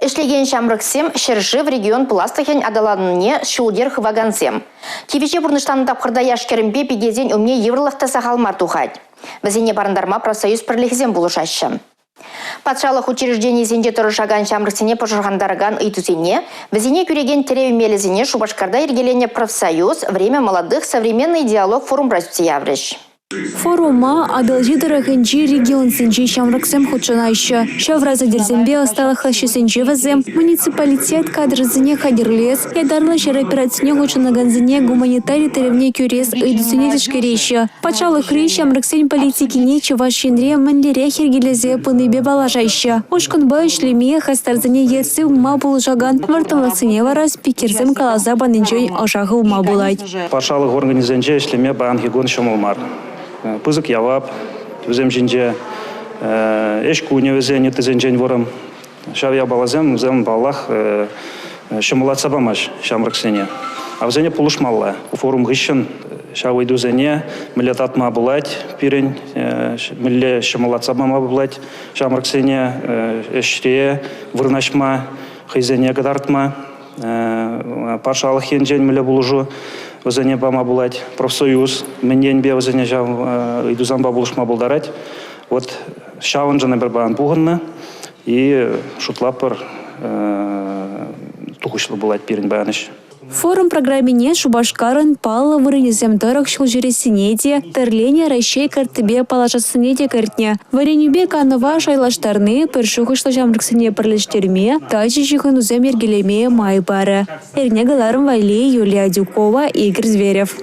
Ӗҫлекен ҫамрӑксем ҫӗршыв, регион пуласлӑхӗн аталанӑвне ҫул-йӗр хывакансем. Тивӗҫе пурнӑҫланӑ тапхӑрта яш-кӗрӗмпе пикесен умне йывӑрлӑх та сахал мар тухать. Вӗсене парӑнтарма профсоюз пӗрлӗхӗсем пулӑшаҫҫӗ. Патшалӑх учрежденийӗсенче тӑрӑшакан ҫамрӑксене пӑшӑрхантаракан ыйтусене, вӗсене кӳрекен тӗрев мелӗсене Шупашкарта йӗркеленӗ «Профсоюз. Время молодых. Современный диалог» форумра сӳтсе яврӗҫ. Форума Атӑлҫи тӑрӑхӗнчи регионсенчи ҫамрӑксем хутшӑнаҫҫӗ. Ҫавра сӗтелсемпе ӑсталӑх лаҫҫисенче вӗсем муниципалитет кадрӗсене хатӗрлес, ятарлӑ ҫар операцине хутшӑнакансене гуманитари тӗревне кӳрес ыйтусене тишкереҫҫӗ. Патшалӑхри ҫамрӑксен политикине Чӑваш Енре мӗнлерех йӗркелесе пынипе паллашаҫҫӗ. Ушкӑнпа ӗҫлеме, хастарсене ертсе пыма пулӑшакан вӑрттӑнлӑхсене вара спикерсем каласа панинчен ӑша хывма пулать. Патшалӑх органӗсенче ӗҫлеме паянхи кун ҫӑмӑл мар. Пысӑк явап вӗсем ҫинче, ӗҫ кунӗ вӗсен ыттисенчен вӑрӑм. Ҫав япаласем вӗсем, паллах, ҫӑмӑллатса памасть ҫамрӑксене. А вӗсене пулӑшмалла. Форум хыҫҫӑн ҫав ыйтусене мӗнле татма пулать пирӗн, мӗнле ҫӑмӑллатса пама пулать ҫамрӑксене ӗҫре вырнаҫма, хӑйсене кӑтартма. Патшалӑх енчен мӗнле пулӑшу вӗсене пама пулать, профсоюз мӗн енпе вӗсене ҫав ыйтусемпе пулӑшма пултарать. Вот ҫавӑншӑн эпир паян пухӑннӑ и шутлатпӑр, тухӑҫлӑ пулать пирӗн паян ӗҫ. Форум программине Шупашкарӑн паллӑ вырӑнӗсем тӑрӑх ҫул ҫӳрессине те, тӗрленӗ Раҫҫей карттипе паллашассине те кӗртнӗ. Вӗренӳпе канӑва шайлаштарни пӗр шухӑшлӑ ҫамрӑксене пӗрлештерме, тачӑ ҫыхӑнусем йӗркелеме май парӗ. Эрне кӑларӑм валли Юлия Адюкова, Игорь Зверев.